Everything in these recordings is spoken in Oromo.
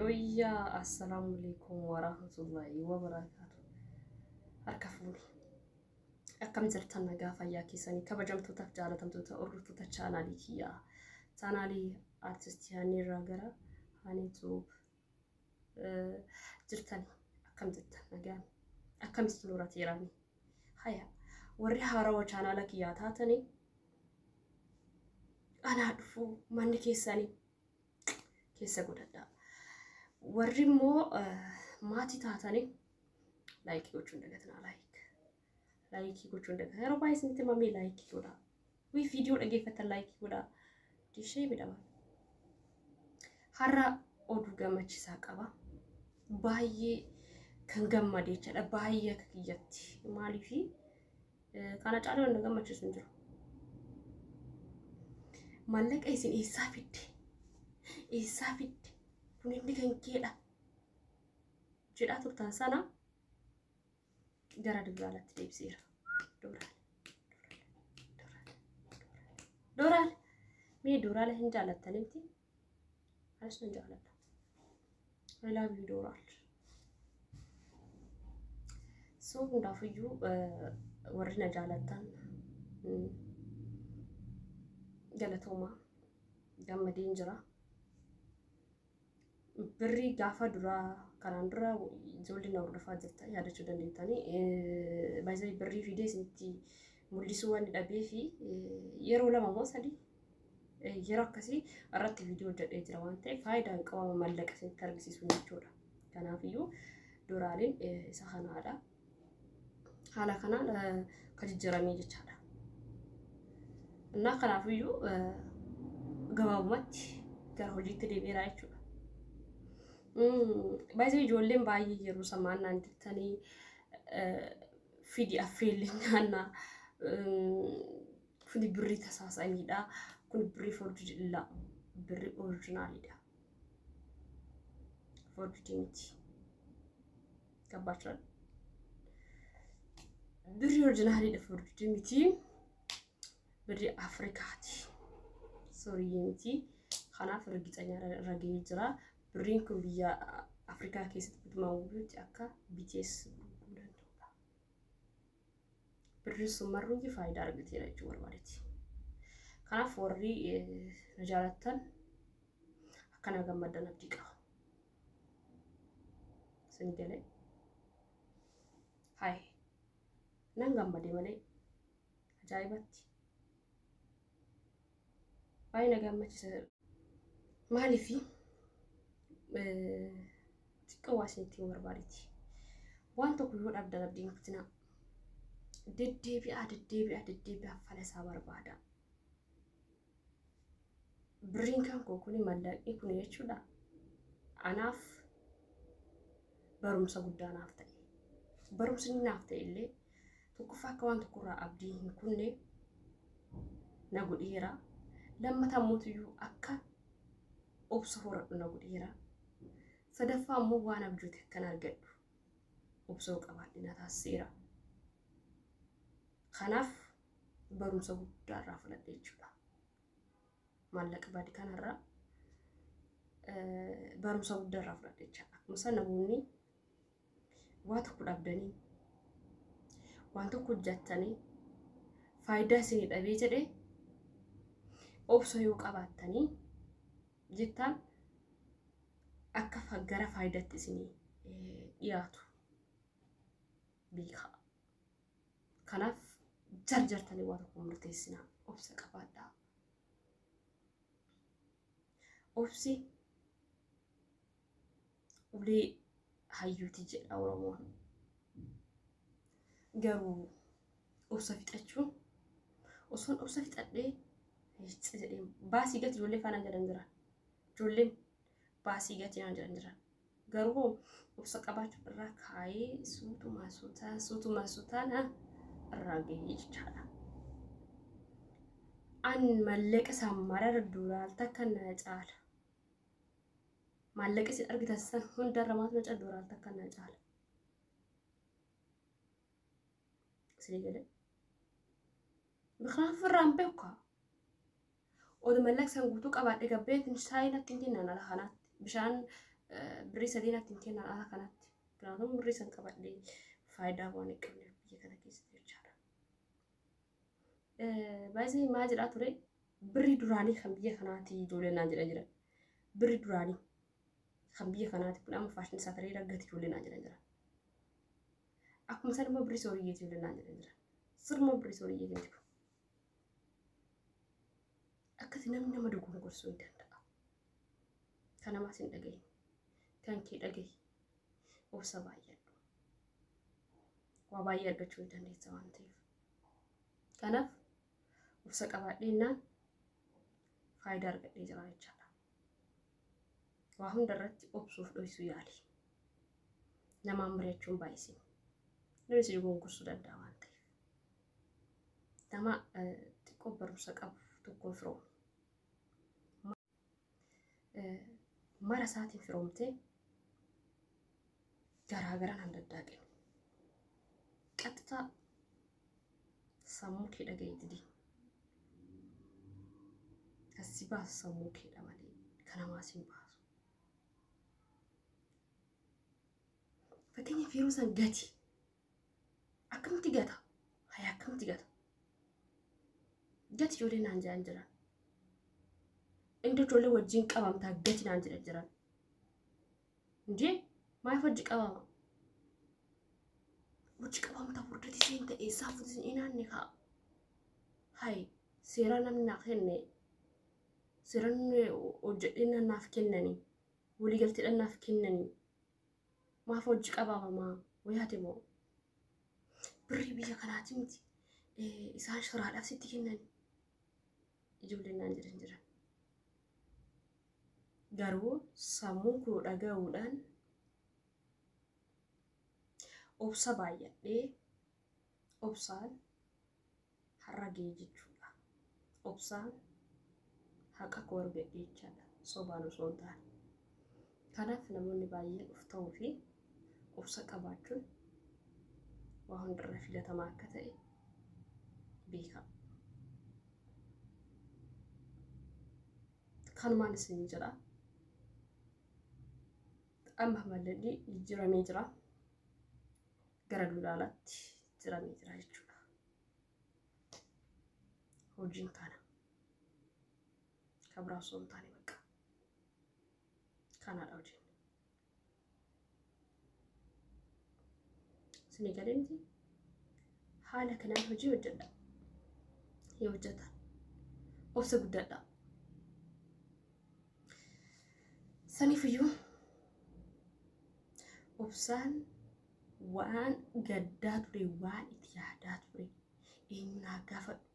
Wayyaa, assalaamu alaikum warahmatullahi wabarakaatu. Harka fuuni. Akkam jirtan? Nagaa fayyaa keessanii? Kabajamtootaaf jaalatamtoota hordoftoota chaanaalii kiyyaa. Chaanaalii artistii Haanii irraa gara Haaniitu jirtani. Akkam jirtan? Nagaan akkamitti nurra teerani? Haya, warri haarawa chaanaala kiyyaa taatanii, anaa dhufuu, manni keessanii keessa godhadhaa. Warri immoo maatii taatanii, like gochuun dagatinaa, like like gochuun dagatinaa. Yeroo baay'ee isinitti himamee, like godhaa. Wii, viidiyoo dhageeffatan like godhaa. Dishee midhama. Har'a oduu gammachiisaa qaba. Baay'ee kan gammade jechaadha. Baay'ee akka kiyyatti. Maaliifi kana caalaa wanta gammachiisu hin jiru. Maallaqa isin eessaa fidde? Eessaa fidde? Kun inni kan keedha jedhaa turtan sana gara dubaraatti deebiseera. Dooraala. Dooraala. Mee dooraala hin jaallattanii miti? Anis nan jaalladha. I love you, dooraal. So hundaafiyyuu warri na jaalattan, galatoomaa, gammadeen jira. Birrii gaafa duraa, kanaan dura ijoollee na hordofaa jirtan yaadachuu dandeettanii, baay'ee birrii fidee isinitti mul'isuu waan dhabee fi yeroo lama moo sadii yeroo akkasii irratti viidiyoo hojjedhee jira waan ta'eef, faayidaa hin qabamu mallaqa isinitti argisiisu jechuudha. Kanaafiyyuu dooraaliin isa kanaadha. Haala kanaan kan jijjiiramee jechaadha. Innaa kanaafiyyuu gabaabumatti gara hojiitti deebi'eera jechuudha. Baay'ee ijoolleen baay'ee yeroo samaan naan jettanii, fidi affeelli nyaannaa, kuni birrii tasaasaniidha, kun birrii forjidha, birrii originalidha. Forjidii miti. Gabbaachuudha. Birrii originalidha, forjidii miti. Birrii Afrikaati. Soriyyee miti. Kanaaf rigixanya irra gahee jira. Birriin kun biyya Afrikaa keessatti guutumaan guutuutti akka BTS gurguruu danda'udha. Birriin sun marruuti faayidaa argateera jechuu barbaadeeti. Kanaaf warri na jaalattan akkana gammaddan abdii qaba. Isin galee? Hayi, nan gammade malee, ajaa'ibatti. Baay'ee na gammachiisa. Maaliifi xiqqoo waa isinitti himuu barbaadeeti. Waan tokko yoo dhabdan abdiin kutinaa. Deddeebi'aa, deddeebi'aa, deddeebi'aa, fala isaa barbaada. Birriin kan koo kuni, mallaqni kun jechuudha. Anaaf barumsa guddaa naaf ta'e. Barumsi inni naaf ta'e illee, tokkoffaa, akka waan tokkorraa abdii hin kunne na godheera. Lammataa immoo akka obsa horadhu na godheera. Sadaffaa immoo waan abjoote akkan argadhu obsa qabaadhe na taasiseera. Kanaaf barumsa guddaa irraa fudhadhe jechuudha. Maallaqa baadii kanarraa barumsa guddaa irraa fudhadhe jechuudha. Akkuma isaan namoonni waa tokko dhabdanii, waan tokko hojjettanii faayidaa isinii dhabee jedhee, obsa yoo qabaattanii jettaan akka gara faayidaatti isinii dhiyaatu beekaa. Kanaaf jarjartanii waa tokko murteessinaa, obsa qabaadhaa. Obsi ulee hayyuuti jedha Oromoon. Garuu obsa fixachuun, osoon obsa fixadhee jedhee baasii gati ijoollee faana jedhan jiran. Ijoolleen baasii gatii naan jedhan jiran. Garuu obsa qabaachuu irraa kaayee suutuma suutaan, suutuma suutaan irraa gahee jechaadha. An mallaqa isaan marara duraal takka na caala. Maallaqa isin argitan san hundarra maaltu na caala? Duraal takka na caala. Isinii galee? Kanaaf irraan beekaa. Oduu mallaqa san guutuu qabaadhe gabbeetiin shaayii natti hin jennaan ala kanaatti. Bishaan Birrii 3 natti hin kennan ala kanatti. Kanaafuu birrii san qabadhee faayidaa waan hin qabneef biyya kana keessatti jechaadha. Baay'ee maal jedhaa ture, birrii duraanii kan biyya kanaati ijoolleen naan jedhan jiran. Birrii duraanii kan biyya kanaati kun amma faashinii isaa taree raggati ijoolleen naan jedhan jiran. Akkuma san immoo birrii sooriyyeeti ijoolleen naan jedhan jiran. Sirma birrii sooriyyeeti miti kun. Akkasi namni nama dogongorsuu hin danda'a. Kan namaas hin dhagahin. Kan kee dhagahi. Obsa baay'adhu. Waa baay'ee argachuu ni dandeessa waan ta'eef. Kanaaf obsa qabaadheennaan faayidaa argadhee jira jechaadha. Waa hunda irratti obsuuf dhoksuu yaali. Namaan mari'achuun baay'isin. Namni si dogongorsuu danda'a waan ta'eef. Nama xiqqoo barumsa qabu tokkoon firoomi. Mara isaatiin firoomtee garaa garaan hin daddaaqin. Qaxxitaa sammuu kee dhaga'iitti deemi. Kan si baasu sammuu keedha malee kan namaa si hin baasu. Fakkeenyaaf yeroo san gati. Akkamitti gata? Haya, akkamitti gata? Gati ijoollee naan jedhan jiran. Inni ijoollee wajjin qabamtaa gati naan jedhan jiran. Injee maaliif wajji qabama? Wajji qabamtaa furdati seen ta'e eessaa fuuti sin inaanne kaa. Hayi, seera namni naa kenne, seera hojjedhee naaf kennanii, waliigalteedhaan naaf kennanii, maaf hojii qabaamamaa wayaate moo birrii biyya kanaati miti isaan shiraadhaaf sitti kennanii ijoolleen naan jedhan jiran. Garuu sammuu koo dhaga'uudhaan obsa baay'adhee obsaan har'a ga'e jechuudha. Obsaan haqa koo argadhe jechaadha. Sobaan osoo hin taane. Kanaaf namoonni baay'een of ta'uu fi obsa qabaachuun waa hundarra filatamaa akka ta'e beekaa. Kanumaan isin jedha. Amma mallaqni jijjiiramee jira. Gara doolaaraatti jijjiiramee jira jechuudha. Hojiin kana. Kan biraa osoo hin taane bakka. Kanaadha hojiin. Isinii galee miti? Haala kanaan hojii hojjedha. Yoo hojjetan obsa guddadha. Saniifiyyuu obsaan waan gaddaa ture, waan itti yaadaa ture, eenyu naa gaafadhu,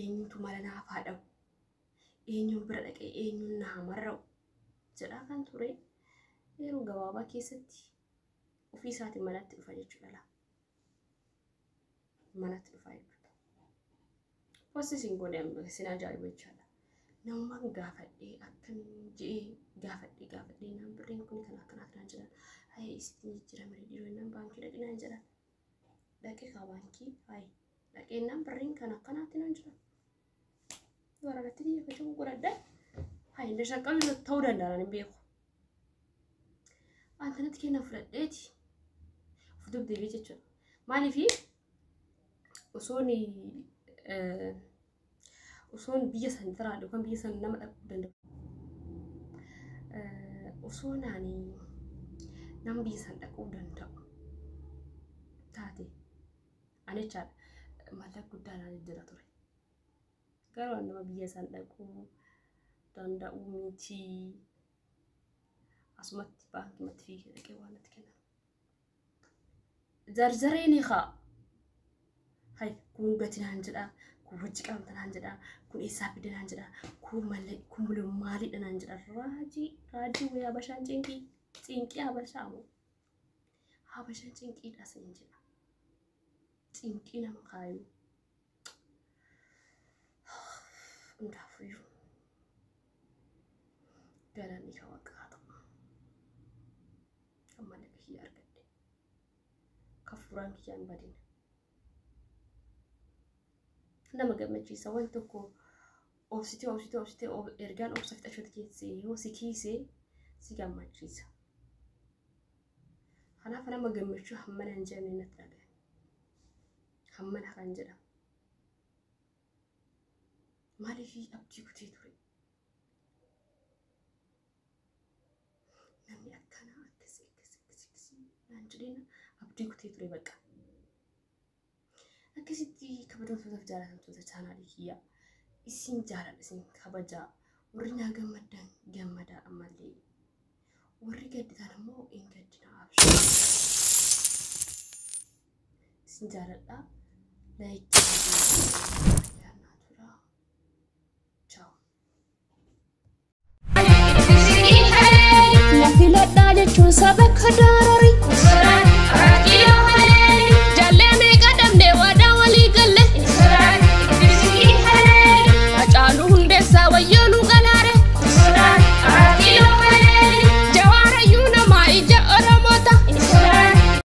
eenyutu mala naaf haa dhabu, eenyuun bira dhaqee eenyuun naa marra'u jedhaa kan ture yeroo gabaabaa keessatti ofii isaatiin manatti dhufa jechuudha. Manatti dhufa jechuudha. Posti isin goone isin ajaa'iba jechaadha. Namumaan gaafadhee akkan je'ee gaafadhee gaafadhee naan birriin kun kan akkanaati naan jedhan. Hayi, isitti jijjiirame dhiiroo naan baankii dhaqi naan jedhan. Dhaqee kaa baankii, hayi, dhaqee naan birriin kan akkanaati naan jedhan. Waraanatti xiyyeeffachuu godhadha. Hayi, inda shaqqalu ta'uu danda'a, hin beeku. Antanatti kennan fudhadheeti. Of dubdeebii jechuudha. Maaliifi osoon biyya san jiraadhu yookaan biyya san nama dhaquu danda'u. Osoo naani nama biyya san dhaquu danda'u taate ani jechaadha, maallaqa guddaa naan jira ture. Garuu nama biyya san dhaquu danda'u miti. Asumatti baankimatti fiigee dhaqee waan natti kennan. Zarzareen haa. Hay, kun gati naan jedhaa, kun hojii qabamta naan jedhaa, kun eessaa fide naan jedhaa, kun mallee, kun muluu maaliidha naan jedhaa. Raajii, raajii wayii habashaan cinqii, cinqii habashaa moo? Habashaan cinqiidha siin jedha. Cinqii nama kaayuu. Hundaafuyyuu galanni kan Waaqaa ta'u. Kan mallaqa kiyya argadhe. Kan furaan kiyya hin badin. Nama gammachiisa waan tokko obsitee obsitee obsitee ergaan obsa fixachuutti keessee yoo si kiisee si gammachiisa. Kanaaf nama gammachuu hammana hin jedhamne natti dhaga'ame. Hammana kan jedhamu. Maaliif abdii kutee ture? Namni akkanaa akkasii akkasii akkasii akkasii naan jedheen abdii kutee ture bakka. Akkasitti kabajamtootaaf jaalatamtoota chaanaalii kiyyaa, isin jaaladha, isin kabajaa. Warri naa gammaddan gammadaa, ammallee warri gadditan immoo hin gaddina, abshii. Isin jaaladha. Like yaannaa tura. Ciao. Na filadhaa jechuun saba kadaara.